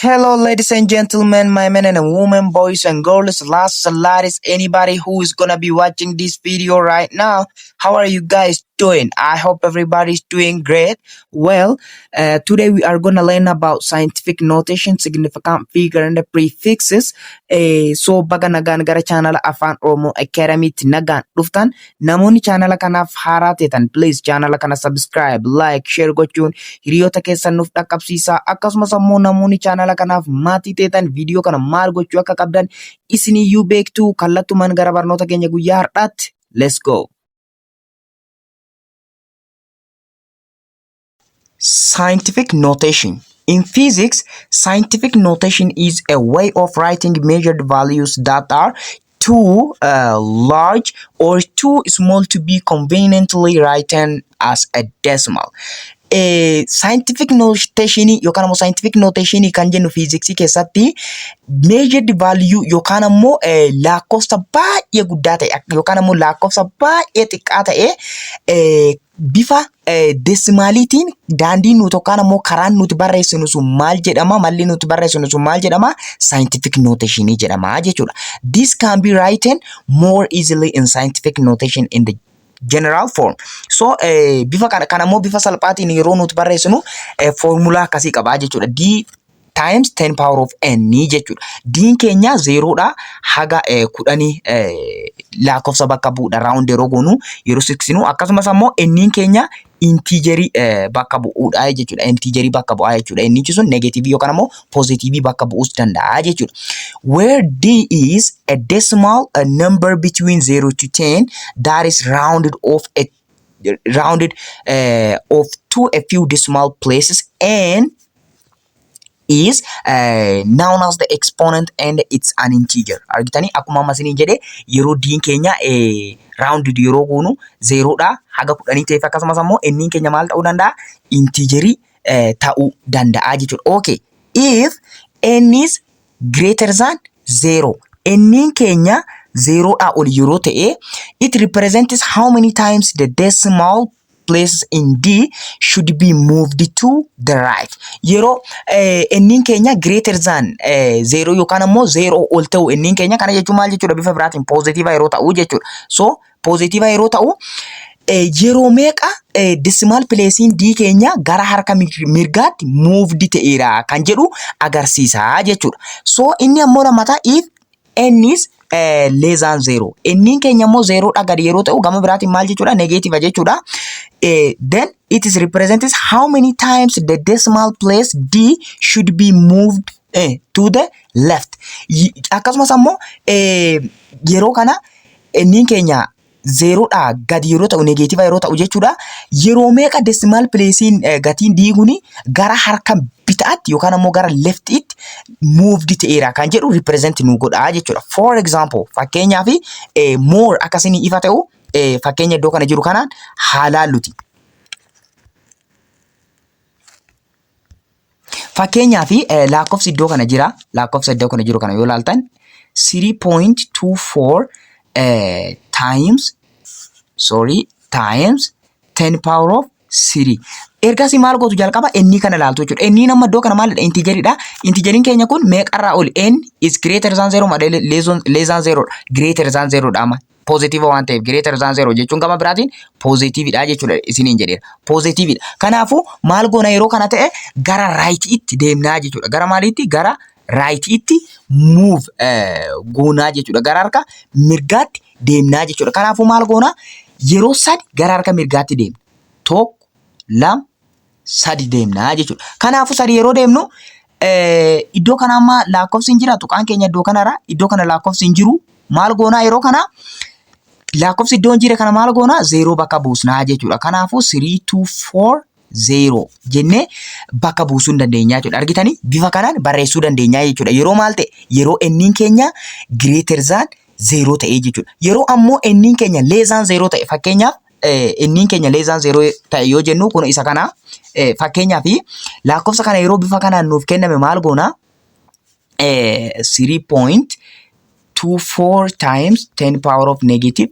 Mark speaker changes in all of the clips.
Speaker 1: Hello, ladies and gentlemen, my men and women, boys and girls, lads and ladies, anybody who is gonna be watching this video right now. How are you guys doing? I hope everybody's doing great. Well, today we are gonna learn about scientific notation, significant figure, and the prefixes. So baga nagaan gara chaanala Afaan Oromoo Academytti nagaan dhuftan. Namoonni chaanala kanaaf haaraa ta'an, please chaanala kana subscribe, like, share gochuun hiriyoota keessan nuuf dhaqqabsiisaa. Akkasumas ammoo namoonni chaanala kanaaf maatii ta'an viidiyoo kana maal gochuu akka qabdan isiniyyuu beektu. Kallattumaan gara barnoota keenya guyyaa har'aatti, let's go. Scientific notation. In physics, scientific notation is a way of writing measured values that are too large or too small to be conveniently written as a decimal. Scientific notation yookaan ammoo scientific notation kan jennu fiiziksii keessatti measured value yookaan ammoo lakkoofsa baay'ee guddaa ta'e yookaan ammoo lakkoofsa baay'ee xiqqaa ta'e bifa desimaaliitiin daandiin nuti yookaan ammoo karaan nuti barreessinu sun maal jedhama? Malli nuti barreessinu sun maal jedhama? Scientific notation jedhama jechuudha. This can be written more easily in scientific notation in the general form. So bifa kana kan ammoo bifa salphaatiin yeroo nuti barreessinu foormulaa akkasii qabaa jechuudha. D times 10 power of n jechuudha. D'n keenya zeeroodha haga 10 lakkoofsa bakka bu'uudha round yeroo goonu, yeroo siqsinu. Akkasumas ammoo n'n keenya integerii bakka bu'uudha jechuudha. Integerii bakka bu'aa jechuudha. Inni sun negatiivii yookaan ammoo poozitiivii bakka bu'uus danda'a jechuudha. Where D is a decimal, a number between 0 to 10 that is rounded off to a few decimal places and is known as the exponent and it's an integer. Argitanii, akkuma amma isiniin jedhe, yeroo diin keenya rounded yeroo goonu zeeroodha haga 10 ta'eef, akkasumas ammoo inniin keenya maal ta'uu danda'a? Integerii ta'uu danda'a jechuudha. Okay. If n is greater than 0, inniin keenya zeeroodhaa ol yeroo ta'e, it represents how many times the decimal places in D should be moved to the right. Yeroo inniin keenya greater than zero yookaan ammoo zero ol ta'u inniin keenya, kana jechuun maal jechuudha? Bifa biraatiin positive yeroo ta'u jechuudha. So positive yeroo ta'u yeroo meeqa decimal placeiin D keenya gara harka mirgaatti moved ta'eera kan jedhu agarsiisa jechuudha. So inni ammoo lammataa, if n is less than zero. Inniin keenya immoo zeeroodha gadi yeroo ta'u, gama biraatiin maal jechuudha? Negative jechuudha. Then it is represents how many times the decimal place D should be moved to the left. Akkasumas ammoo yeroo kana inniin keenya zeeroodha gadi yeroo ta'u, negative yeroo ta'u jechuudha. Yeroo meeqa decimal placeiin gatiin D kuni gara harka bitaatti yookaan ammoo gara leftiitti moved ta'eera kan jedhu represent nu godha jechuudha. For example, fakkeenyaaf, more akkasini ifa ta'u fakkeenya iddoo kana jiru kanaan haa laalluti. Fakkeenyaaf, lakkoofsi iddoo kana jira. Lakkoofsa iddoo kana jiru kana yoo laaltan, 3.24 times, sorry, times 10 power of 3. Ergasii maal gootu? Jalqaba inni kana laaltu jechuudha. Inni nama iddoo kana maalidha? Integeriidha. Integeriin keenya kun meeqarraa oli? N is greater than 0 malee less than 0 dha. Greater than 0 dha amma. Positive waan ta'eef, greater than 0 jechuun gama biraatiin positiveidha jechuudha isiniin jedheera. Positiveidha. Kanaafuu maal goona yeroo kana ta'e? Gara rightiitti deemnaa jechuudha. Gara maaliitti? Gara rightiitti move goonaa jechuudha. Gara harka mirgaatti deemnaa jechuudha. Kanaafuu maal goona? Yeroo sadi gara harka mirgaatti deemna. Tokko, lama, sadi deemnaa jechuudha. Kanaafuu sadi yeroo deemnu iddoo kana amma lakkoofsi hin jira, tuqaan keenya iddoo kanarra, iddoo kana lakkoofsi hin jiru. Maal goonaa yeroo kana? Lakkoofsi iddoo hin jirre kana maal goonaa? Zeeroo bakka buusnaa jechuudha. Kanaafuu 3 2 4 0 jennee bakka buusuu hin dandeenya jechuudha. Argitanii, bifa kanaan barreessuu dandeenya jechuudha. Yeroo maal ta'e? Yeroo enniin keenya greater than 0 ta'e jechuudha. Yeroo ammoo enniin keenya less than 0 ta'e, fakkeenyaaf enniin keenya less than 0 ta'e yoo jennu, kun isa kana, fakkeenyaaf lakkoofsa kana yeroo bifa kanaan nuuf kenname maal goona? 3.24 times 10 power of negative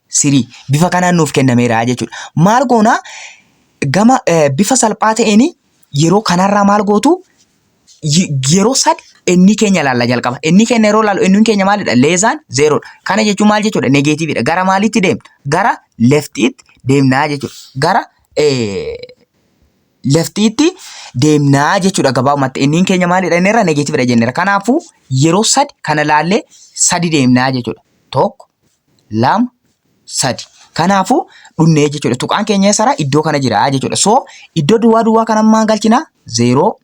Speaker 1: 3 bifa kanaan nuuf kennameera jechuudha. Maal goona? Gama bifa salphaa ta'een yeroo kanarraa maal gootu? Yeroo sadi inni keenya laalla jalqaba. Inni keenya yeroo laallu inni keenya maalidha? Less than zerodha. Kana jechuun maal jechuudha? Negativedha. Gara maaliitti deemna? Gara leftiitti deemnaa jechuudha. Gara leftiitti deemnaa jechuudha gabaabumatti. Inni keenya maalidha? Inni irra negativedha jenneera. Kanaafuu yeroo sadi kana laallee sadi deemnaa jechuudha. Tokko, lama, sadi. Kanaafuu dhunnee jechuudha. Tuqaan keenya eessarra? Iddoo kana jira jechuudha. So iddoo duwwaa duwwaa kana maal galchina? Zeeroo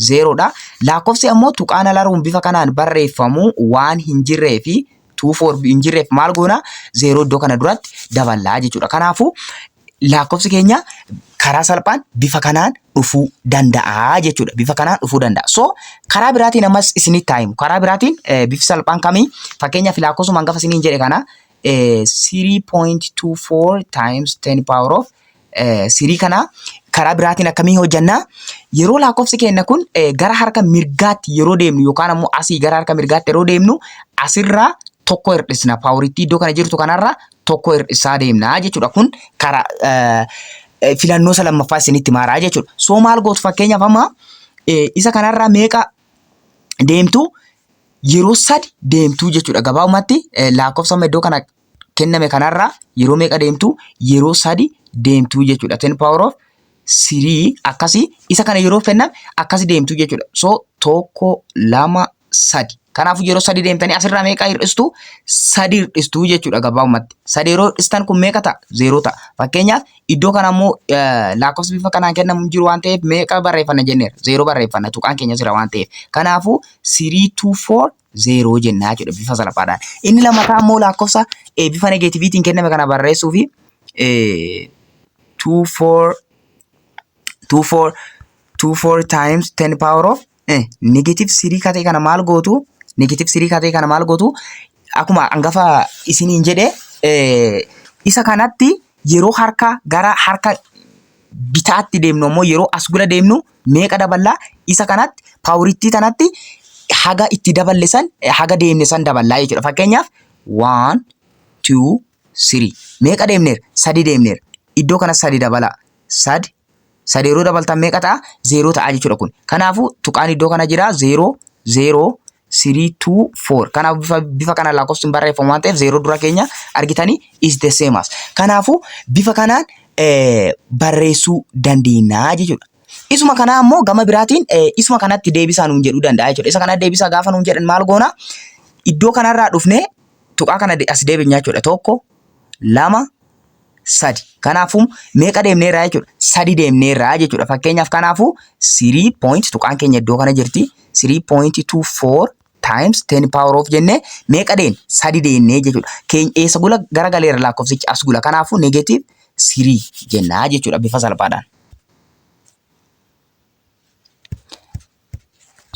Speaker 1: zeeroodha. Lakkoofsi ammoo tuqaan alaruun bifa kanaan barreeffamu waan hin jirree fi 2 4 hin jirreef maal goona? Zeeroo iddoo kana duratti daballaa jechuudha. Kanaafuu lakkoofsi keenya karaa salphaan bifa kanaan dhufuu danda'a jechuudha. Bifa kanaan dhufuu danda'a. So karaa biraatiin ammas isinitti haa himu. Karaa biraatiin bifi salphaan kamii? Fakkeenyaaf lakkoofsuma hangafa isiniin jedhe kana 3.24 times 10 power of 3 kana karaa biraatiin akkamii hojjannaa? Yeroo lakkoofsi keenya kun gara harka mirgaatti yeroo deemnu yookaan ammoo asii gara harka mirgaatti yeroo deemnu asirraa tokko hir'isna. Poweritti iddoo kana jirtu kanarraa tokko hir'isaa deemna jechuudha. Kun karaa filannoo isa lammaffaa isinitti maaraa jechuudha. So maal gootu? Fakkeenyaaf amma isa kanarraa meeqa deemtu? Yeroo sadi deemtuu jechuudha. Gabaabumatti lakkoofsa amma iddoo kana kenname kanarraa yeroo meeqa deemtu? Yeroo sadi deemtuu jechuudha. 10 power of 3 akkasii isa kana yeroo kenname akkasi deemtuu jechuudha. So tokko, lama, sadi. Kanaafuu yeroo sadi deemtanii asirraa meeqa hir'istu? Sadi hir'istuu jechuudha gabaabumatti. Sadi yeroo hir'istan kun meeqa ta'a? Zeeroo ta'a. Fakkeenyaaf iddoo kana immoo lakkoofsi bifa kanaan kennamu hin jiru waan ta'eef meeqa barreeffanna jenneera? Zeeroo barreeffanna, tuqaan keenya jira waan ta'eef. Kanaafuu 3 2 4 0 jennaa jechuudha bifa salphaadhaan. Inni lammataa immoo lakkoofsa bifa negativeitiin kenname kana barreessuu fi 2 4 2 4 2 4 times 10 power of negative 3 katee kana maal gootu? Negative 3 katee kana maal gootu? Akkuma hangafa isiniin jedhe isa kanatti yeroo harka gara harka bitaatti deemnu ammoo yeroo as gula deemnu meeqa daballaa? Isa kanatti powerittii tanatti haga itti daballe san, haga deemne san daballaa jechuudha. Fakkeenyaaf 1 2 3 meeqa deemneera? Sadi deemneera. Iddoo kana sadi dabala. Sadi sadi yeroo dabaltan meeqa ta'a? Zeeroo ta'a jechuudha kun. Kanaafuu tuqaan iddoo kana jira, 0 0 3 2 4. Kanaaf bifa kana lakkoofsi hin barreeffamu waan ta'eef zeeroo dura keenya argitanii is the same as. Kanaafuu bifa kanaan barreessuu dandeenya jechuudha. Isuma kanaa ammoo gama biraatiin isuma kanatti deebisaa nuun jedhuu danda'a jechuudha. Isa kana deebisaa gaafa nuun jedhan maal goona? Iddoo kanarraa dhufnee tuqaa kana as deebinyaa jechuudha. Tokko, lama, sadi. Kanaafuu meeqa deemneerraa jechuudha? Sadi deemneerraa jechuudha. Fakkeenyaaf kanaafuu 3 point tuqaan keenya iddoo kana jirti. 3.24 times 10 power of jennee meeqa deemne? Sadi deemnee jechuudha. Keenya eessa gula garagaleera lakkoofsichi? As gula. Kanaafuu negative 3 jennaa jechuudha bifa salphaadhaan.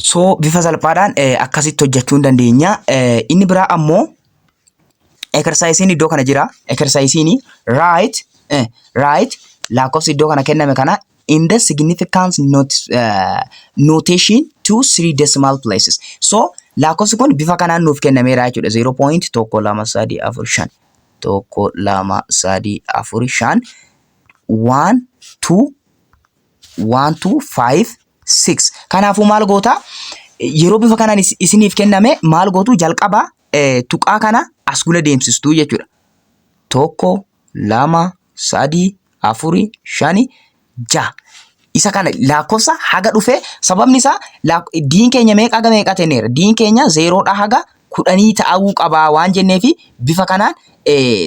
Speaker 1: So bifa salphaadhaan akkasitti hojjechuu hin dandeenya. Inni biraa ammoo exerciseiin iddoo kana jira. Exerciseiin write lakkoofsi iddoo kana kenname kana in the significance notation to three decimal places. So lakkoofsi kun bifa kanaan nuuf kennameera jechuudha. 0.1 2 3 4 5 1 2 3 4 5 1 2 1 2 5 6. Kanaafuu maal goota? Yeroo bifa kanaan isiniif kenname maal gootu? Jalqaba tuqaa kana as gula deemsistuu jechuudha. Tokko, lama, sadi, afuri, shani, ja'a. Isa kana lakkoofsa haga dhufe, sababni isaa diin keenya meeqa haga meeqa tenneera? Diin keenya zeeroodha haga 10 ta'uu qabaa waan jenneefi bifa kanaan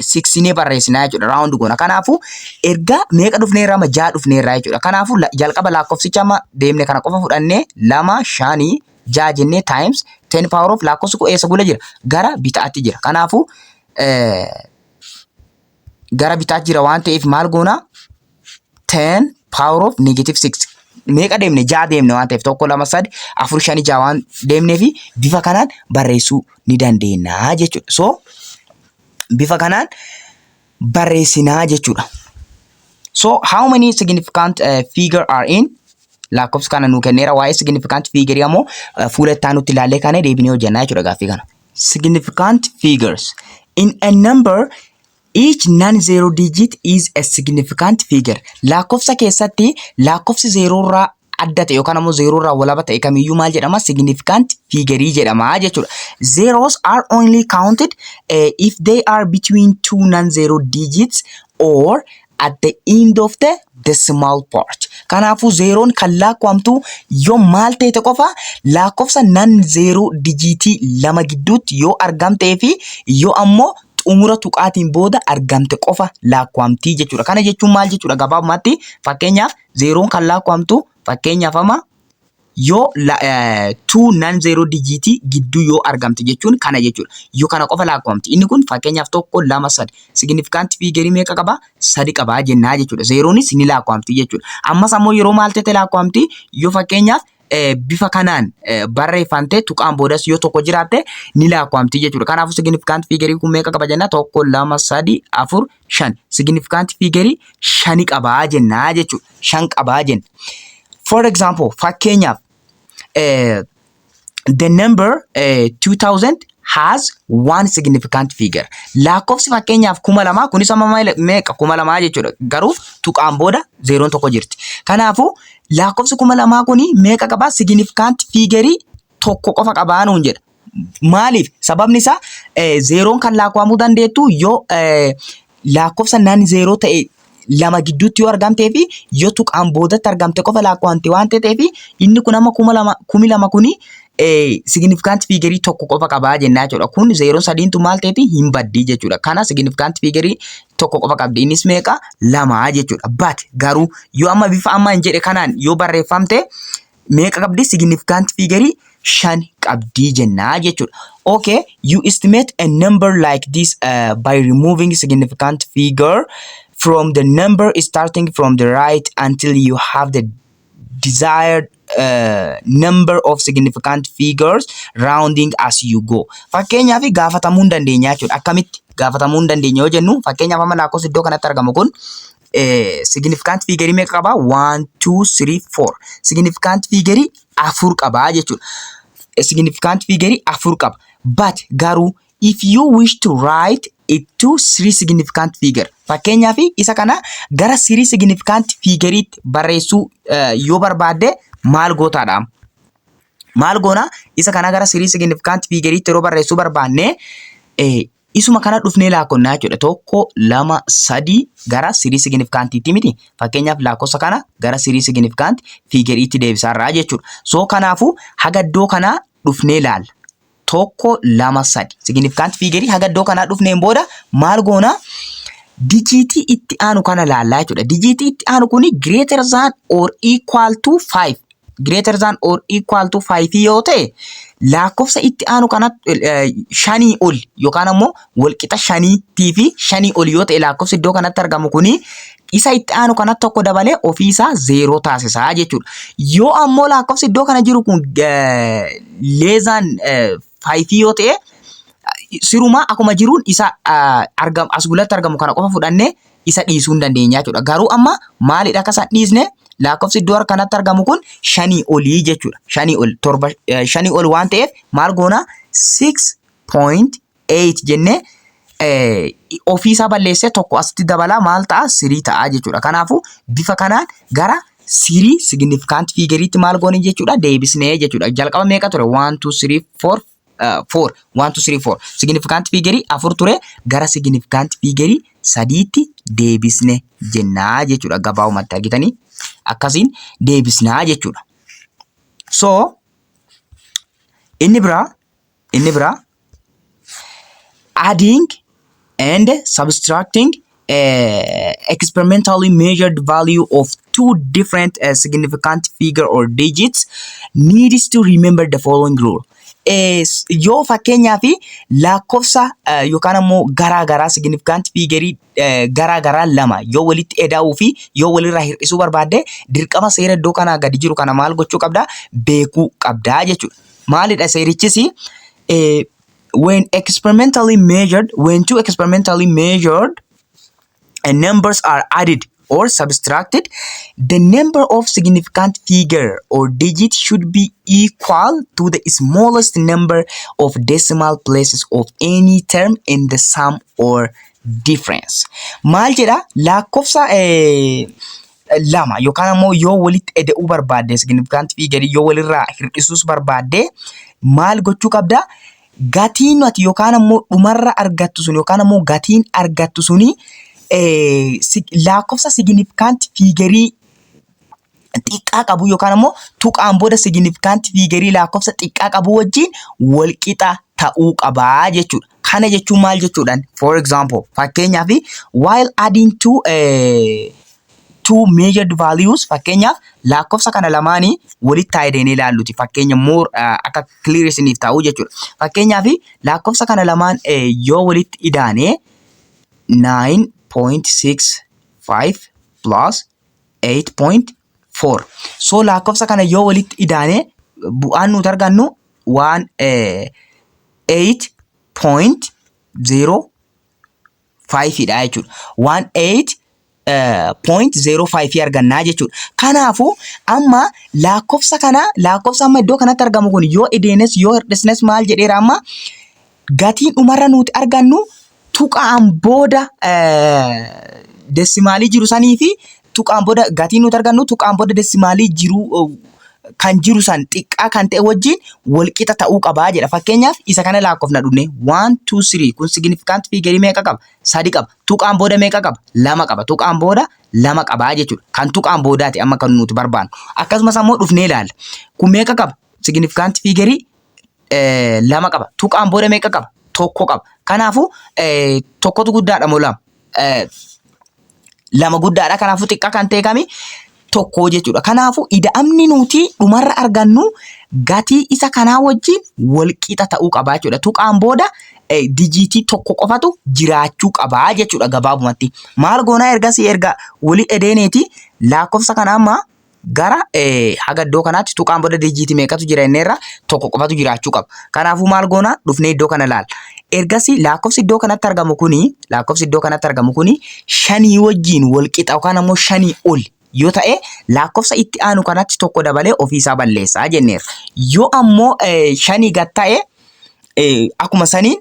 Speaker 1: siksinee barreessinaa jechuudha. Round goona. Kanaafuu erga meeqa dhufneerra amma? Ja'a dhufneerra jechuudha. Kanaafuu jalqaba lakkoofsicha amma deemne kana qofa fudhannee lama, shanii, ja'a jennee times 10 power of lakkoofsi kun eessa gula jira? Gara bitaatti jira. Kanaafuu gara bitaatti jira waan ta'eef maal goona? 10 power of negative 6. Meeqa deemne? Ja'a deemne waan ta'eef, tokko, lama, sadi, afur, shani, ja'a waan deemnee fi bifa kanaan barreessuu ni dandeenya jechuudha. So bifa kanaan barreessinaa jechuudha. So how many significant figure are in lakkoofsa kana nuu kenneera. Waa'ee significant figure ammoo fuula itti aanutti ilaallee kana deebinee hojjannaa jechuudha gaaffii kana. Significant figures. In a number, each non-zero digit is a significant figure. Lakkoofsa keessatti lakkoofsi zeeroorraa adda ta'e yookaan ammoo zeeroo irraa walaba ta'e kamiyyuu maal jedhama? Significant figure jedhama jechuudha. Zeros are only counted if they are between two non-zero digits or at the end of the decimal part. Kanaafuu zeeroon kan lakkaa'amtu yoo maal ta'e qofa? Lakkoofsa non zero dijiitii lama gidduutti yoo argamtee fi yoo ammoo xumura tuqaatiin booda argamte qofa lakkaa'amtii jechuudha. Kana jechuun maal jechuudha gabaabumatti? Fakkeenyaaf, zeeroon kan lakkaa'amtu, fakkeenyaaf, amma yoo two non zero dijiitii gidduu yoo argamte jechuun kana jechuudha. Yoo kana qofa lakkaa'amti. Inni kun fakkeenyaaf tokko, lama, sadi. Significant figure meeqa qaba? Sadi qabaa jennaa jechuudha. Zeeroonis ni lakkaa'amti jechuudha. Ammas ammoo yeroo maal ta'e lakkaa'amti? Yoo fakkeenyaaf bifa kanaan barreeffamte, tuqaan boodas yoo tokko jiraatte ni lakkaa'amti jechuudha. Kanaafuu significant figure kun meeqa qaba jenna? Tokko, lama, sadi, afur, shan. Significant figure shani qabaa jennaa jechuudha. Shan qabaa jenna. For example, fakkeenyaaf, the number 2000 has one significant figure. Lakkoofsi fakkeenyaaf 2000 kunis amma meeqa? 2000 jechuudha. Garuu tuqaan booda zeeroon tokko jirti. Kanaafuu lakkoofsi 2000 kuni meeqa qabaa? Significant figure tokko qofa qabaa nuun jedha. Maaliif? Sababni isaa zeeroon kan lakkaa'amuu dandeettu yoo lakkoofsa non zero ta'e lama gidduutti yoo argamtee fi yoo tuqaan boodatti argamte qofa lakkaa'amte waan ta'eef, inni kun amma 2000, 2000 kuni significant figure tokko qofa qabaa jennaa jechuudha. Kun zeeroon sadiintu maal ta'eeti? Hin baddii jechuudha. Kana significant figure tokko qofa qabdi. Innis meeqa? Lama jechuudha. But garuu yoo amma bifa amma hin jedhe kanaan yoo barreeffamte meeqa qabdi? Significant figure shan qabdii jennaa jechuudha. Okay, you estimate a number like this by removing significant figure from the number starting from the right until you have the desired number of significant figures, rounding as you go. Fakkeenyaaf, gaafatamuu hin dandeenya jechuudha. Akkamitti gaafatamuu hin dandeenya yoo jennu, fakkeenyaaf, amma lakkoofsi iddoo kanatti argamu kun significant figure meeqa qabaa? 1, 2, 3, 4. Significant figure afur qabaa jechuudha. Significant figure afur qaba. But garuu if you wish to write it to three significant figure, fakkeenyaaf, isa kana gara three significant figure'itti barreessuu yoo barbaadde maal gootaadha? Maal goona? Isa kana gara three significant figure'itti yeroo barreessuu barbaanne isuma kana dhufnee laakkonnaa jechuudha. Tokko, lama, sadi gara three significantiitti miti. Fakkeenyaaf, lakkoofsa kana gara three significant figure'itti deebisaarraa jechuudha. So kanaafuu haga iddoo kanaa dhufnee ilaalla. Tokko, lama, sadi. Significant figure haga iddoo kanaa dhufneen booda maal goona? Dijiitii itti aanu kana laallaa jechuudha. Dijiitii itti aanu kuni greater than or equal to 5. Greater than or equal to 5 yoo ta'e, lakkoofsa itti aanu kana shanii ol yookaan ammoo walqixa shaniitii fi shanii ol yoo ta'e, lakkoofsi iddoo kanatti argamu kuni isa itti aanu kanatti tokko dabalee ofiisaa zeeroo taasisaa jechuudha. Yoo ammoo lakkoofsi iddoo kana jiru kun less than 5 yoo ta'e, sirumaa akkuma jiruun isa argam as gulatti argamu kana qofa fudhannee isa dhiisuu hin dandeenya jechuudha. Garuu amma maalidha akka isaan dhiisne? Lakkoofsi iddoo kanatti argamu kun shanii olii jechuudha. Shanii ol, torba, shanii ol waan ta'eef maal goona? 6.8 jennee ofiisaa balleessee tokko asitti dabalaa maal ta'a? Three ta'a jechuudha. Kanaafuu bifa kanaan gara three significant figure'itti maal goone jechuudha? Deebisnee jechuudha. Jalqaba meeqa ture? 1, 2, 3, 4, 4, 1, 2, 3, 4. Significant figure afur ture, gara significant figure sadiitti deebisne jennaa jechuudha. Gabaabumatti argitanii akkasiin deebisnaa jechuudha. So inni biraa adding and subtracting experimentally measured value of two different significant figure or digits needs to remember the following rule. Yoo fakkeenyaaf lakkoofsa yookaan ammoo garaa garaa significant figure garaa garaa lama yoo walitti eda'uu fi yoo walirraa hir'isuu barbaadde, dirqama seera iddoo kanaa gadi jiru kana maal gochuu qabdaa? Beekuu qabdaa jechuudha. Maalidha seerichis? When two experimentally measured and numbers are added or subtracted, the number of significant figure or digit should be equal to the smallest number of decimal places of any term in the sum or difference. Maal jedha? Lakkoofsa lama yookaan ammoo yoo walitti eda'uu barbaadde, significant figure yoo walirraa hir'isuus barbaadde, maal gochuu qabda? Gatiin ati yookaan ammoo dhumarra argattu sun yookaan ammoo gatiin argattu suni lakkoofsa significant figure xiqqaa qabu yookaan ammoo tuqaan booda significant figure lakkoofsa xiqqaa qabu wajjin walqixa ta'uu qabaa jechuudha. Kana jechuun maal jechuudhaan? For example, fakkeenyaaf, while adding two measured values, fakkeenyaaf lakkoofsa kana lamaanii walitti taa'ee ilaalluti, fakkeenya more akka clear isiniif ta'u jechuudha. Fakkeenyaaf, lakkoofsa kana lamaan yoo walitti idaane, 9.65 plus 8.4. So lakkoofsa kana yoo walitti idaane, bu'aan nuti argannu waan 8.05 dha jechuudha. Waan 8.05 argannaa jechuudha. Kanaafuu amma lakkoofsa kana, lakkoofsa amma iddoo kanatti argamu kun, yoo ideenes yoo hir'isnes, maal jedheera amma? Gatiin dhumarra nuti argannu tuqaan booda desimaalii jiru sanii fi tuqaan booda gatiin nuti argannu tuqaan booda desimaalii jiru kan jiru san xiqqaa kan ta'e wajjin walqixa ta'uu qabaa jedha. Fakkeenyaaf, isa kana lakkoofna dhufne, 1 2 3, kun significant figure meeqa qaba? Sadi qaba. Tuqaan booda meeqa qaba? Lama qaba. Tuqaan booda lama qabaa jechuudha. Kan tuqaan boodaati amma kan nuti barbaannu. Akkasumas ammoo dhufnee ilaalla. Kun meeqa qaba? Significant figure lama qaba. Tuqaan booda meeqa qaba? Tokko qaba. Kanaafuu tokkotu guddaadha moo lama? Lama guddaadha. Kanaafuu xiqqaa kan ta'e kami? Tokko jechuudha. Kanaafuu ida'amni nuti dhumarra argannu gatii isa kanaa wajjin walqixa ta'uu qabaa jechuudha. Tuqaan booda dijiitii tokko qofatu jiraachuu qabaa jechuudha gabaabumatti. Maal goonaa ergasii? Erga walii edeeneeti, lakkoofsa kana amma gara haga iddoo kanaatti tuqaan booda dijiitii meeqatu jira inneerra? Tokko qofatu jiraachuu qaba. Kanaafuu maal goonaa? Dhufnee iddoo kana ilaalla. Ergasii lakkoofsi iddoo kanatti argamu kuni, lakkoofsi iddoo kanatti argamu kuni shanii wajjin walqixa yookaan ammoo shanii ol yoo ta'e, lakkoofsa itti aanu kanatti tokko dabalee ofiisaa balleessaa jenneerra. Yoo ammoo shanii gad ta'e, akkuma saniin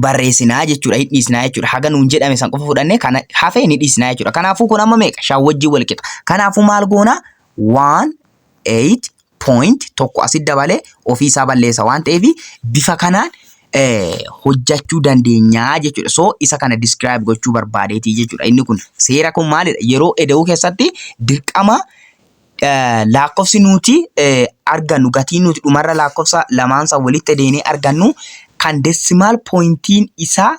Speaker 1: barreessinaa jechuudha, hin dhiisnaa jechuudha. Haga nuun jedhame san qofa fudhannee kana hafe ni dhiisnaa jechuudha. Kanaafuu kun amma meeqa? Shan wajjin wal qixa. Kanaafuu maal goonaa? 1 8 point tokko asitti dabalee ofiisaa balleessa waan ta'eef, bifa kanaan hojjachuu dandeenyaa jechuudha. So isa kana describe gochuu barbaadeeti jechuudha. Inni kun seera kun maalidha? Yeroo eda'uu keessatti dirqama lakkoofsi nuti argannu, gatiin nuti dhumarra lakkoofsa lamaansa walitti edeenee argannu, kan decimal pointiin isaa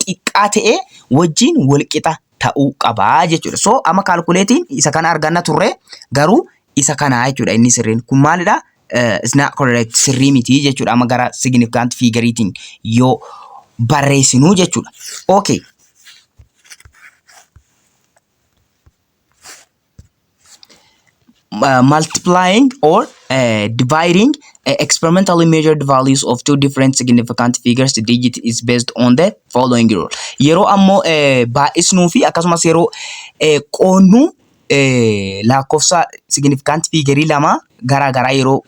Speaker 1: xiqqaa ta'e wajjin walqixa ta'uu qabaa jechuudha. So amma kaalkuleetiin isa kana arganna turre, garuu isa kana jechuudha inni sirriin. Kun maalidha? Is not correct, sirrii miti jechuudha amma gara significant figureetiin yoo barreessinuu jechuudha. Okay. Multiplying or dividing experimentally measured values of two different significant figures digit is based on the following rule. Yeroo ammoo baay'isnuu fi akkasumas yeroo qoonnuu lakkoofsa significant figure lama garaa garaa, yeroo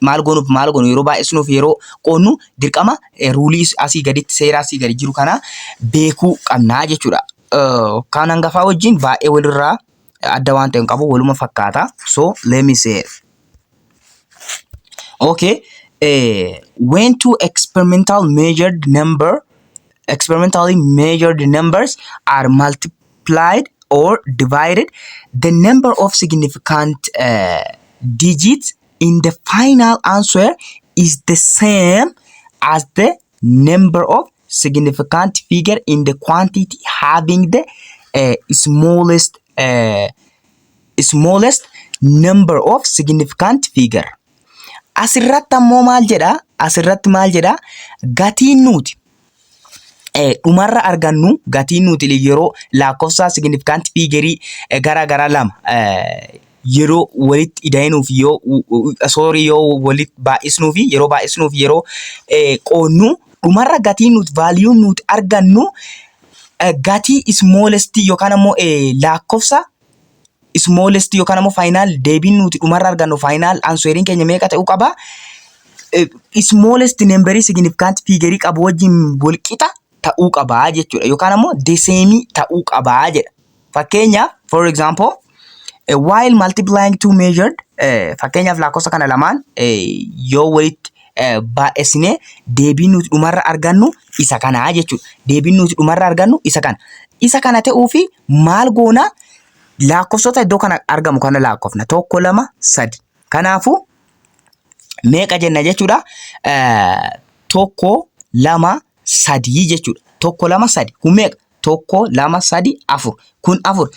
Speaker 1: maal goonuuf maal goonu, yeroo baay'isnuuf yeroo qoonnu, dirqama ruulii asii gaditti, seera asii gadi jiru kana beekuu qabnaa jechuudha. Kan hangafaa wajjin baay'ee walirraa adda waan ta'e hin qabu, waluma fakkaata. So let me say it. Okay. When two experimentally measured numbers are multiplied or divided, the number of significant digits in the final answer is the same as the number of significant figure in the quantity having the smallest number of significant figure. Asirratti ammoo maal jedha? Asirratti maal jedha? Gatiin nuti dhumarra argannu, gatiin nuti yeroo lakkoofsa significant figure garaa garaa lama yeroo walitti ida'inuu fi yoo, sorry, yoo walitti baay'isnuu fi yeroo baay'isnuu fi yeroo qoonnu, dhumarra gatiin nuti, value nuti argannu, gatii smallest yookaan ammoo lakkoofsa smallest yookaan ammoo final deebiin nuti dhumarra argannu, final answeriin keenya meeqa ta'uu qaba? Smallest number significant figure qabu wajjin walqixa ta'uu qabaa jechuudha. Yookaan ammoo the same ta'uu qabaa jedha. Fakkeenyaaf, for example, while multiplying two measured, fakkeenyaaf lakkoofsa kana lamaan yoo walitti baay'isnee deebiin nuti dhumarra argannu isa kanaa jechuudha. Deebiin nuti dhumarra argannu isa kana. Isa kana ta'uu fi maal goona? Lakkoofsota iddoo kana argamu kana lakkoofna. Tokko, lama, sadi. Kanaafuu meeqa jenna jechuudha? Tokko, lama, sadii jechuudha. Tokko, lama, sadi. Kun meeqa? Tokko, lama, sadi, afur. Kun afur.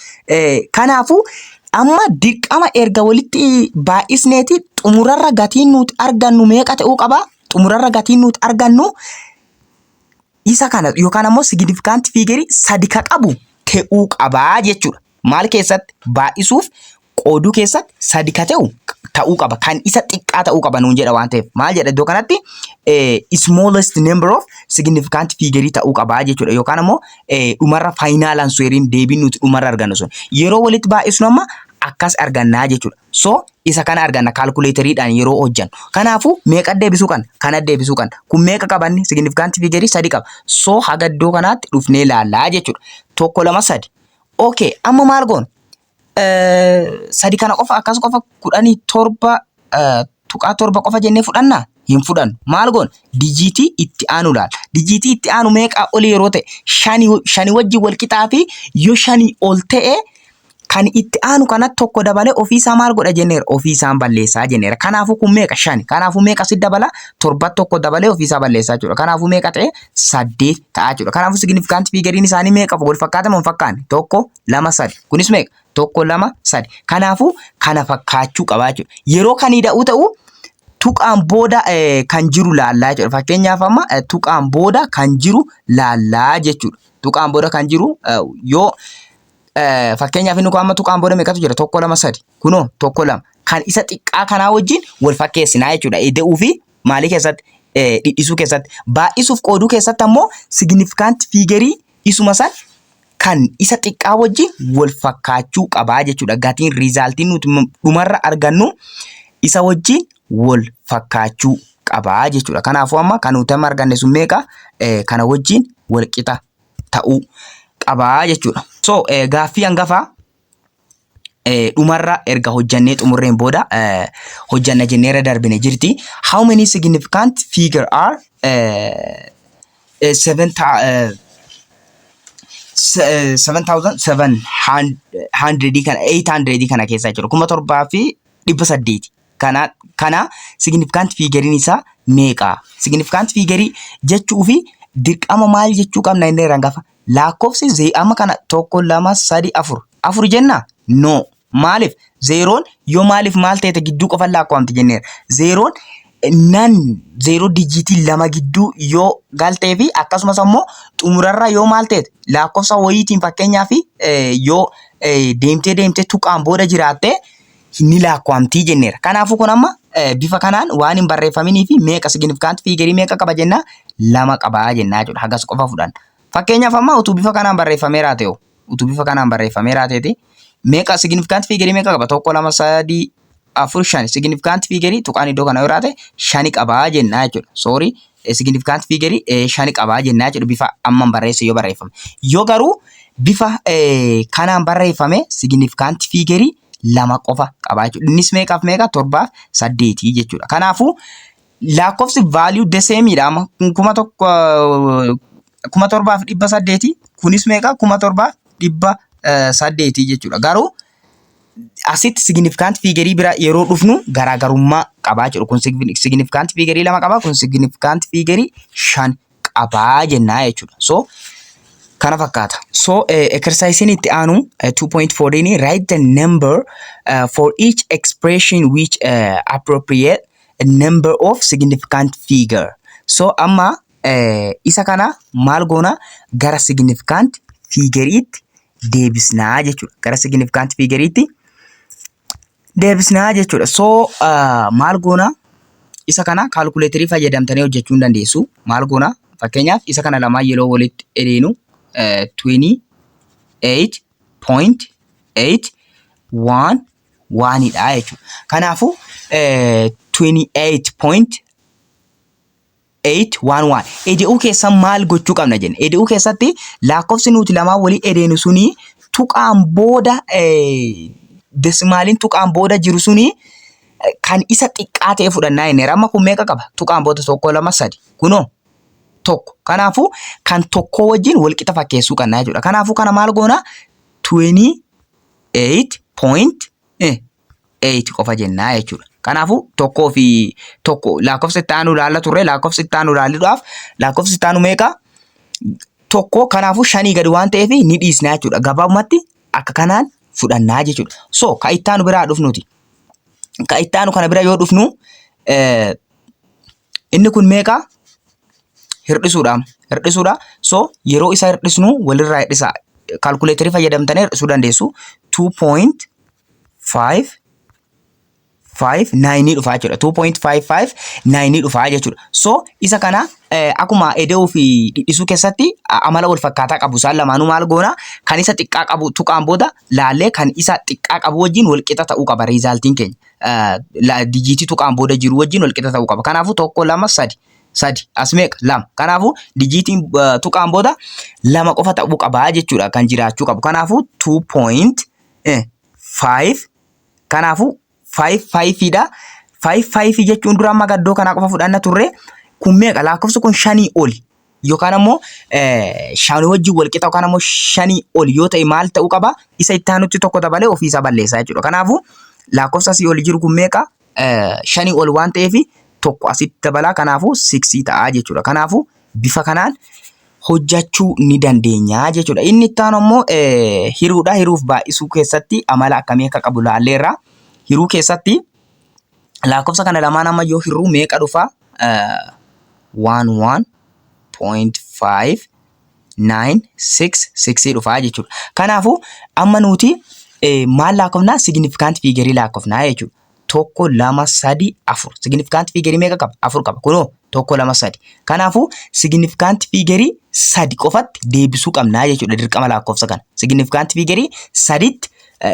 Speaker 1: Kanaafuu amma dirqama erga walitti baay'isneeti xumurarra gatiin nuti argannu meeqa ta'uu qaba? Xumurarra gatiin nuti argannu isa kana yookaan ammoo significant figure sadi ka qabu ta'uu qabaa jechuudha. Maal keessatti? Baay'isuuf qooduu keessatti sadi ka ta'u ta'uu qaba. Kan isa xiqqaa ta'uu qaba nuun jedha waan ta'eef. Maal jedha iddoo kanatti? Smallest number of significant figure ta'uu qabaa jechuudha. Yookaan ammoo dhumarra final answeriin, deebiin nuti dhumarra argannu sun. Yeroo walitti baay'isnu amma akkas argannaa jechuudha. So isa kana arganna calculatoriidhaan yeroo hojjannu. Kanaafuu meeqa deebisuu qabna? Kana deebisuu qabna. Kun meeqa qabanni? Significant figure sadi qaba. So haga iddoo kanaatti dhufnee ilaallaa jechuudha. Tokko, lama, sadi. Okay, amma maal goona? Sadi kana qofa akkas qofa 17.7 qofa jennee fudhannaa? Hin fudhannu. Maal goona? Dijiitii itti aanu ilaalla. Dijiitii itti aanu meeqaa oli yeroo ta'e? Shani wajjin wal qixaa fi yoo shanii ol ta'e, kan itti aanu kanatti tokko dabalee ofiisaa maal godha jenneera? Ofiisaan balleessaa jenneera. Kanaafuu kun meeqa? Shani. Kanaafuu meeqa si dabala? Torba tokko dabalee ofiisaa balleessaa jechuudha. Kanaafuu meeqa ta'e? Saddeet ta'a jechuudha. Kanaafuu significant figuriin isaanii meeqa wal fakkaata moo hin fakkaanne? Tokko, lama, sadi. Kunis meeqa? Tokko, lama, sadi. Kanaafuu kana fakkaachuu qabaa jechuudha. Yeroo kan ida'uu ta'u tuqaan booda kan jiru laallaa jechuudha. Fakkeenyaaf amma tuqaan booda kan jiru laallaa jechuudha. Tuqaan booda kan jiru yoo fakkeenyaaf inni kun amma tuqaan booda meeqatu jira? Tokko, lama, sadi. Kunoo tokko, lama. Kan isa xiqqaa kanaa wajjin wal fakkeessinaa jechuudha. Ida'uu fi maalii keessatti? Dhidhisuu keessatti. Baay'isuuf qooduu keessatti ammoo significant figurii isuma san kan isa xiqqaa wajjin wal fakkaachuu qabaa jechuudha. Gatiin resultiin nuti dhumarra argannu isa wajjin wal fakkaachuu qabaa jechuudha. Kanaafuu amma kan nuti amma arganne sun meeqa? Kana wajjin wal qixa ta'uu qabaa jechuudha. So gaaffii hangafaa dhumarra erga hojjannee xumurreen booda hojjanna jenneerra darbine jirti. How many significant figure are 7,700 kana, 800 kana keessa jiru, 7,800 kana significant figuriin isaa meeqa? Significant figure jechuu fi dirqama maal jechuu qabna inni hangafa? Lakkoofsi amma kana tokko, lama, sadi, afur. Afur jenna? No. Maaliif? Zeeroon yoo maaliif maal ta'e gidduu qofan lakkoofamti jenneera. Zeeroon nan zeeroo dijiitii lama gidduu yoo galtee fi akkasumas ammoo xumurarra yoo maal ta'e lakkoofsa wayiitiin, fakkeenyaaf yoo deemtee deemtee tuqaan booda jiraatte ni lakkoofamtii jenneera. Kanaafuu kun amma bifa kanaan waan hin barreeffaminii fi meeqa significant figurii meeqa qaba jenna? Lama qabaa jennaa jechuudha. Hagas qofa fudhanna. Fakkeenyaaf amma utuu bifa kanaan barreeffameeraa ta'e, utuu bifa kanaan barreeffameeraa ta'e, meeqa significant figurii meeqa qaba? Tokko, lama, sadii, afur, shan. Significant figurii tuqaan iddoo kana yoo jiraate shani qabaa jennaa jechuudha. Sorry, significant figurii shani qabaa jennaa jechuudha bifa amman barreesse yoo barreeffame. Yoo garuu bifa kanaan barreeffame significant figurii lama qofa qabaa jechuudha. Innis meeqaaf meeqa? Torbaaf saddeetii jechuudha. Kanaafuu lakkoofsi value the same dha amma 1000, 7,800, kunis meeqa? 7,800 jechuudha. Garuu asitti significant figurii bira yeroo dhufnu garaagarummaa qabaa jechuudha. Kun significant figurii lama qaba, kun significant figurii shan qabaa jennaa jechuudha. So kana fakkaata. So exercise itti aanu 2.14, write the number for each expression which appropriate number of significant figure. So amma isa kana maal goona? Gara significant figuriitti deebisnaa jechuudha. Gara significant figuriitti deebisnaa jechuudha. So maal goona? Isa kana calculatorii fayyadamtanii hojjechuu hin dandeessu. Maal goona? Fakkeenyaaf isa kana lamaan yeroo walitti edeenu 28.8 oneidha jechuudha. Kanaafuu 28.811 eda'uu keessa maal gochuu qabna jenne? Eda'uu keessatti lakkoofsi nuti lamaan walii edeenu suni Tuqaan booda, decimaaliin tuqaan booda jiru suni kan isa xiqqaa ta'e fudhannaa jenneera. Amma kun meeqa qaba? Tuqaan booda tokko, lama, sadi. Kunoo tokko. Kanaafuu kan tokkoo wajjin wal qixa fakkeessuu qabna jechuudha. Kanaafuu kana maal goona? 28.8 qofa jennaa jechuudha. Kanaafuu tokkoo fi tokko lakkoofsa itti aanu ilaalla turre. Lakkoofsa itti aanu ilaaluudhaaf lakkoofsi itti aanu meeqa? Tokko. Kanaafuu shanii gadi waan ta'eef ni dhiisna jechuudha. Gabaabumatti akka kanaan fudhannaa jechuudha. So ka itti aanu biraa dhufnuti. Ka itti aanu kana bira yoo dhufnu, inni kun meeqa? Hir'isuudha. Hir'isuudha. So yeroo isa hir'isnu walirraa hir'isa. Kaalkuleetarii fayyadamtanii hir'isuu dandeessu. 2.559 dhufaa jechuudha. 2.559 dhufaa jechuudha. So isa kana akkuma ida'uu fi dhidhisuu keessatti amala wal fakkaataa qabu isaan lamaanuu maal goona? Kan isa xiqqaa qabu tuqaan booda laallee kan isa xiqqaa qabu wajjin wal qixa ta'uu qaba resultiin keenya. Dijiitii tuqaan booda jiru wajjin wal qixa ta'uu qaba. Kanaafuu tokko, lama, sadi. Sadi as meeqa? Lama. Kanaafuu dijiitiin tuqaan booda lama qofa ta'uu qaba jechuudha kan jiraachuu qabu. Kanaafuu 2.5, kanaafuu 5 5dha. 5 5 jechuun dura amma gaddoo kanaa qofa fudhanna turre. Kun meeqa? Lakkoofsi kun shanii oli yookaan ammoo shanii wajjin wal qixa yookaan ammoo shanii oli yoo ta'e maal ta'uu qaba? Isa itti aanutti tokko dabalee ofiisaa balleessaa jechuudha. Kanaafuu lakkoofsa asii oli jiru kun meeqa? Shanii ol waan ta'eef tokko asitti dabalaa, kanaafuu six ta'a jechuudha. Kanaafuu bifa kanaan hojjachuu ni dandeenya jechuudha. Inni itti aanu ammoo hiruudha. Hiruuf baay'isuu keessatti amala akkamii akka qabu laalleerra. Hiruu keessatti lakkoofsa kana lamaan amma yoo hirruu meeqa dhufa? 11.5 9 6 6 dhufaa jechuudha. Kanaafuu amma nuti maal lakkoofnaa? Significant figure lakkoofnaa jechuudha. Tokko, lama, sadi, afur. Significant figure meeqa qaba? Afur qaba. Kunoo tokko, lama, sadi. Kanaafuu significant figure sadi qofatti deebisuu qabnaa jechuudha dirqama lakkoofsa kana. Significant figure saditti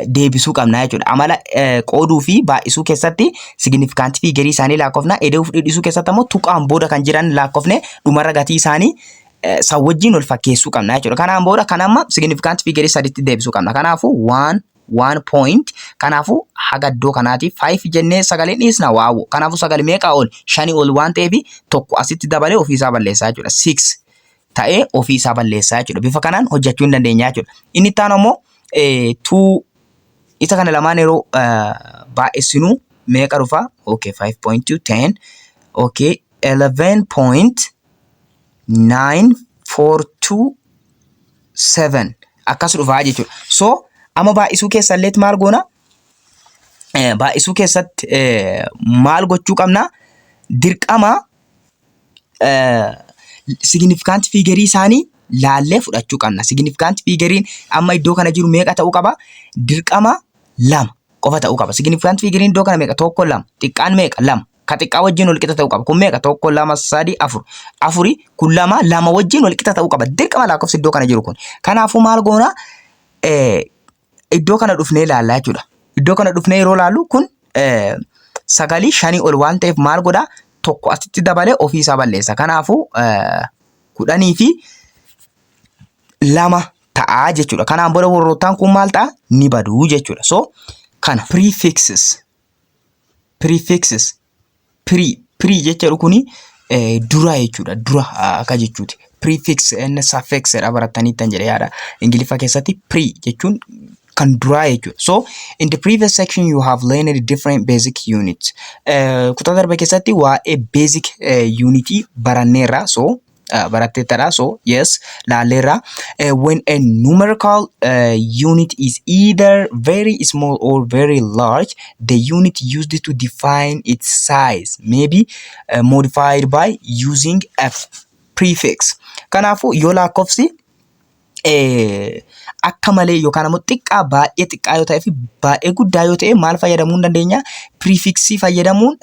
Speaker 1: deebisuu qabnaa jechuudha. Amala qooduu fi baay'isuu keessatti significant figure isaanii lakkoofna. Ida'uu fi dhidhisuu keessatti ammoo tuqaan booda kan jiran lakkoofne dhumarra gatii isaanii san wajjin wal fakkeessuu qabna jechuudha. Kanaan booda kan amma significant figure saditti deebisuu qabna. Kanaafuu one one point, kanaafuu haga iddoo kanaati five jennee sagalee dhiisna waawu. Kanaafuu sagalee meeqaa ol? Shanii ol waan ta'eef tokko asitti dabalee ofiisaa balleessaa jechuudha. Six ta'ee ofiisaa balleessaa jechuudha. Bifa kanaan hojjechuu hin dandeenya jechuudha. Inni itti aanu ammoo two, isa kana lamaan yeroo baay'isinu meeqa dhufa? Okay, 5.2, 10, okay, 11.9427 akkas dhufaa jechuudha. So amma baay'isuu keessallee maal goona? Baay'isuu keessatti maal gochuu qabna? Dirqama significant figure isaanii laallee fudhachuu qabna. Significant figure amma iddoo kana jiru meeqa ta'uu qaba? Dirqama lama qofa ta'uu qaba. Significant figure iddoo kana meeqa? Tokko, lama. Xiqqaan meeqa? Lama. Ka xiqqaa wajjin wal qixa ta'uu qaba. Kun meeqa? Tokko, lama, sadi, afur. Afuri kun lama, lama wajjin wal qixa ta'uu qaba. Dirqama lakkoofsi iddoo kana jiru kun. Kanaafuu maal goona? Iddoo kana dhufnee ilaallaa jechuudha. Iddoo kana dhufnee yeroo ilaallu kun sagalii shanii ol waan ta'eef maal godhaa? Tokko asitti dabalee ofiisaa balleessa. Kanaafuu 12 ta'aa jechuudha. Kanaan booda warroottaan kun maal ta'a? Ni baduu jechuudha. So kana prefixes, prefixes, pre, pre jecha kuni dura jechuudha. Dura akka jechuuti. Prefix and suffix jedha barattaniittan jedhee yaada. Ingiliffa keessatti pre jechuun kan duraa jechuudha. So in the previous section you have learned different basic units. Kutaa darbe keessatti waa'ee basic unitii baranneerra. So baratteettadha. So yes, laalleerra. When a numerical unit is either very small or very large, the unit used to define its size may be modified by using a prefix. Kanaafuu yoo lakkoofsi akka malee yookaan ammoo xiqqaa, baay'ee xiqqaa yoo ta'ee fi baay'ee guddaa yoo ta'e maal fayyadamuu hin dandeenya? Prefixii fayyadamuun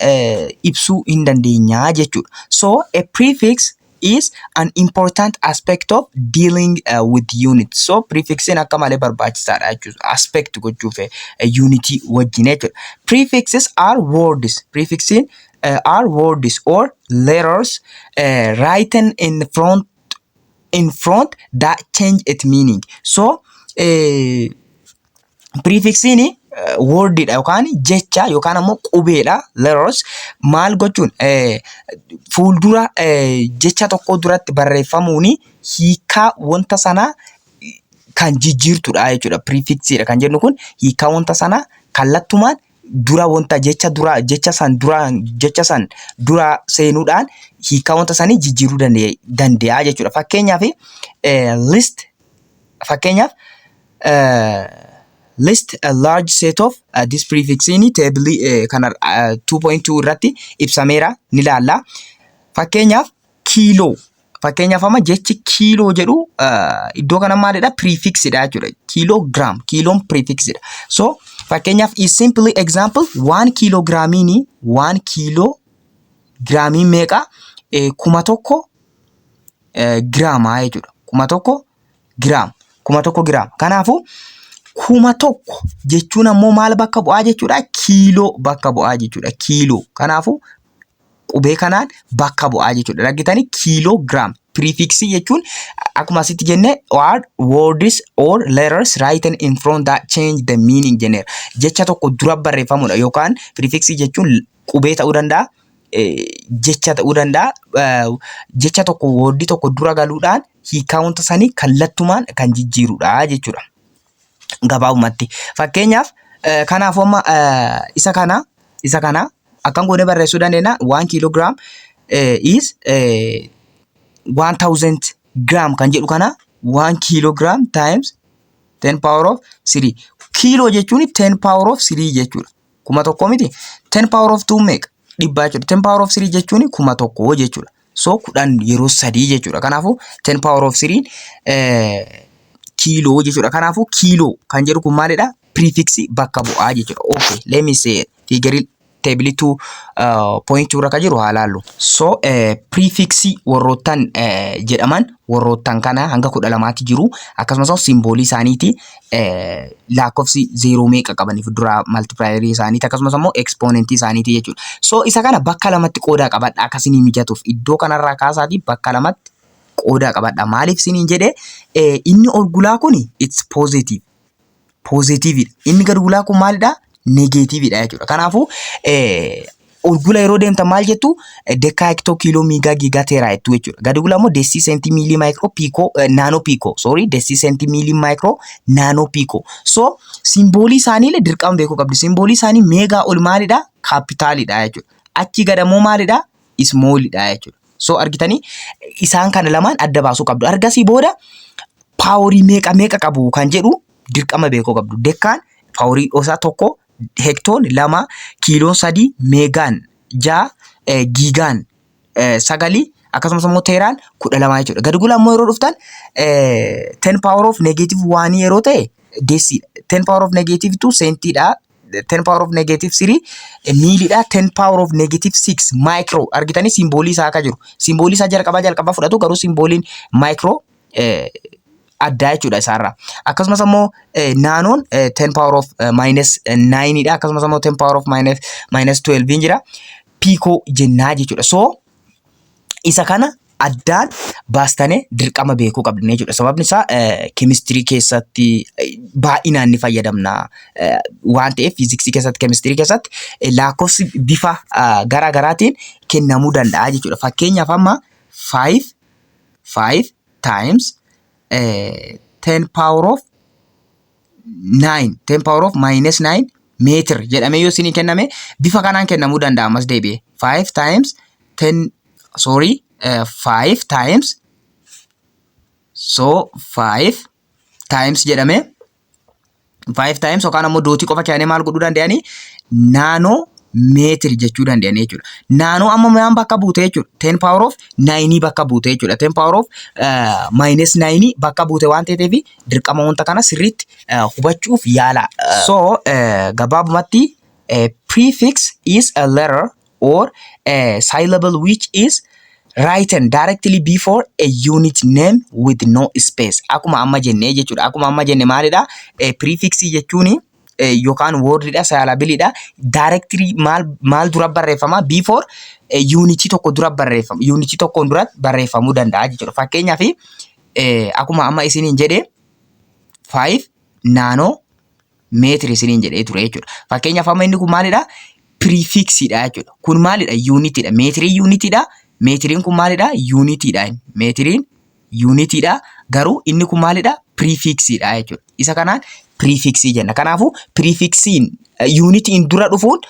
Speaker 1: ibsuu hin dandeenya jechuudha. So a prefix is an important aspect of dealing with units. So prefixin akka malee barbaachisaadha jechuudha. Aspect gochuuf unitii wajjin jechuudha. Prefixes are words. Prefixin are words or letters written in front that change its meaning. So Prefixiin wordiidha yookaan jecha yookaan ammoo qubeedha, letters. Maal gochuun fuuldura jecha tokko duratti barreeffamuun hiikaa wanta sanaa kan jijjiirtudha jechuudha. Prefixiidha kan jennu kun hiikaa wanta sanaa kallattumaan dura wanta jecha dura jecha san dura jecha san dura seenuudhaan hiikaa wanta sanii jijjiiruu danda'a jechuudha. Fakkeenyaaf list, fakkeenyaaf list a large set of this prefix in table kana 2.2 irratti ibsameera, ni ilaalla. Fakkeenyaaf kiiloo, fakkeenyaaf amma jechi kiiloo jedhu iddoo kana maalidha? Prefixidha jechuudha. Kiiloo giraam, kiiloon prefixidha. So fakkeenyaaf is simply example, 1 kiiloogiraamiin, 1 kiiloo giraamii meeqa? 1000 giraamaa jechuudha. 1000 giraam. 1000 giraam. Kanaafuu 1000 jechuun ammoo maal bakka bu'aa jechuudha? Kiiloo bakka bu'aa jechuudha. Kiiloo. Kanaafuu qubee kanaan bakka bu'aa jechuudha. Argitanii, kiiloo giraam. Prefixii jechuun akkuma asitti jenne are words or letters written in front that change the meaning jenneera. Jecha tokko dura barreeffamudha yookaan prefixii jechuun qubee ta'uu danda'a. Jecha ta'uu danda'a. Jecha tokko, wordii tokko dura galuudhaan hiikaa wanta sanii kallattumaan kan jijjiirudha jechuudha. Gabaabumatti. Fakkeenyaaf kanaafuu amma isa kana akkam goonee barreessuu dandeenya? 1 kilogram is 1000 gram kan jedhu kana 1 kilogram times 10 power of 3. Kiiloo jechuun 10 power of 3 jechuudha. 1000 miti. 10 power of 2 meeqa? 100 jechuudha. 10 power of 3 jechuun 1000 jechuudha. So 10 yeroo sadii jechuudha. Kanaafuu 10 power of 3 kiiloo jechuudha. Kanaafuu kiiloo kan jedhu kun maalidha? Prefixii bakka bu'aa jechuudha. Okay, let me say figure table 2.2 irra kan jiru haa laallu. So prefixii warroottan jedhaman warroottan kana hanga 12tti jiru. Akkasumas symbolii isaaniiti, lakkoofsi zeeroo meeqa qabaniif dura multiplierii isaaniiti, akkasumas immoo exponentii isaaniiti jechuudha. So isa kana bakka lamatti qoodaa qabadha akka isinii mijatuuf. Iddoo kanarraa kaasaatii bakka lamatti qoodaa qabadha. Maaliif isiniin jedhee, inni ol gulaa kuni it's positive. Positiveidha. Inni gad gulaa kun maalidha? Negativeidha jechuudha. Kanaafuu ol gula yeroo deemtan maal jettu? Deca, hecto, kilo, mega, giga, tera jettu jechuudha. Gadi gula immoo deci, centi, milli, micro, pico, nano, pico. Sorry, deci, centi, milli, micro, nano, pico. So symbolii isaaniilee dirqama beekuu qabdi. Symbolii isaanii mega ol maalidha? Capitalidha jechuudha. Achi gad ammoo maalidha? Smallidha jechuudha. So argitanii, isaan kana lamaan adda baasuu qabdu. Argasii booda powerii meeqa meeqa qabu kan jedhu dirqama beekuu qabdu. Decaan powerii isaa tokko, hectoon lama, kiiloon sadii, megaan ja'a, gigaan sagalii, akkasumas immoo teraan 12 jechuudha. Gadi gula immoo yeroo dhuftan 10 power of negative one yeroo ta'e deciidha. 10 power of negative 2 centiidha. 10 power of negative 3 milliidha. 10 power of negative 6 micro. Argitanii, symbolii isaa akka jiru. Symbolii isaa jalqabaa jalqabaa fudhatu, garuu symboliin micro addaa jechuudha isaarraa. Akkasumas immoo nanoon 10 power of minus 9 dha. Akkasumas immoo 10 power of minus 12 jira. Pico jennaa jechuudha. So isa kana addaan baastanii dirqama beekuu qabdu jechuudha. Sababni isaa keemistirii keessatti baay'inaan ni fayyadamna waan ta'eef, fiiziksii keessatti, keemistirii keessatti lakkoofsi bifa garaa garaatiin kennamuu danda'a jechuudha. Fakkeenyaaf amma 5 5 times 10 power of 9, 10 power of minus 9 meter jedhamee yoo isinii kenname, bifa kanaan kennamuu danda'a. Ammas deebi'ee 5 times 10, sorry, 5 times, so 5 times jedhamee, 5 times yookaan ammoo dotii qofa kennanii maal godhuu danda'anii? Nano meter jechuu danda'anii jechuudha. Nano amma maan bakka buute jechuudha? 10 power of 9 bakka buute jechuudha. 10 power of minus 9 bakka buute waan ta'eef dirqama wanta kana sirriitti hubachuuf yaala. So gabaabumatti prefix is a letter or a syllable which is written directly before a unit name with no space. Akkuma amma jenne jechuudha. Akkuma amma jenne maalidha? Prefixii jechuuni yookaan wordidha, syllableidha. Directly maal maal dura barreeffama? Before unitii tokko dura barreeffama. Unitii tokkoon dura barreeffamuu danda'a jechuudha. Fakkeenyaaf akkuma amma isiniin jedhe 5 nanometer isiniin jedhee ture jechuudha. Fakkeenyaaf, amma inni kun maalidha? Prefixidha jechuudha. Kun maalidha? Unitidha. Meetiriin unitidha. Meetiriin kun maalidha? Unitidha. Meetiriin unitidha. Garuu inni kun maalidha? Prefixidha jechuudha. Isa kanaan prefixii jenna. Kanaafuu prefixin unitiin dura dhufuun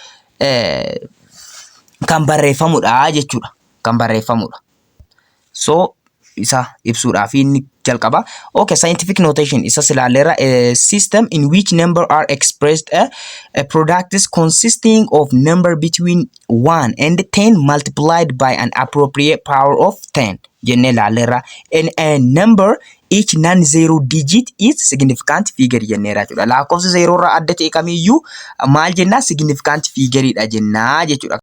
Speaker 1: kan barreeffamudha jechuudha. Kan barreeffamudha. So isa ibsuudhaaf inni jalqaba. Okay, scientific notation isa ilaalleerra. A system in which number are expressed a product is consisting of number between 1 and 10 multiplied by an appropriate power of 10 jennee ilaalleerra. And a number, each non-zero digit is significant figure jenneera jechuudha. Lakkoofsa zeeroo irraa adda ta'e kamiyyuu maal jennaa? Significant figure dha jennaa jechuudha.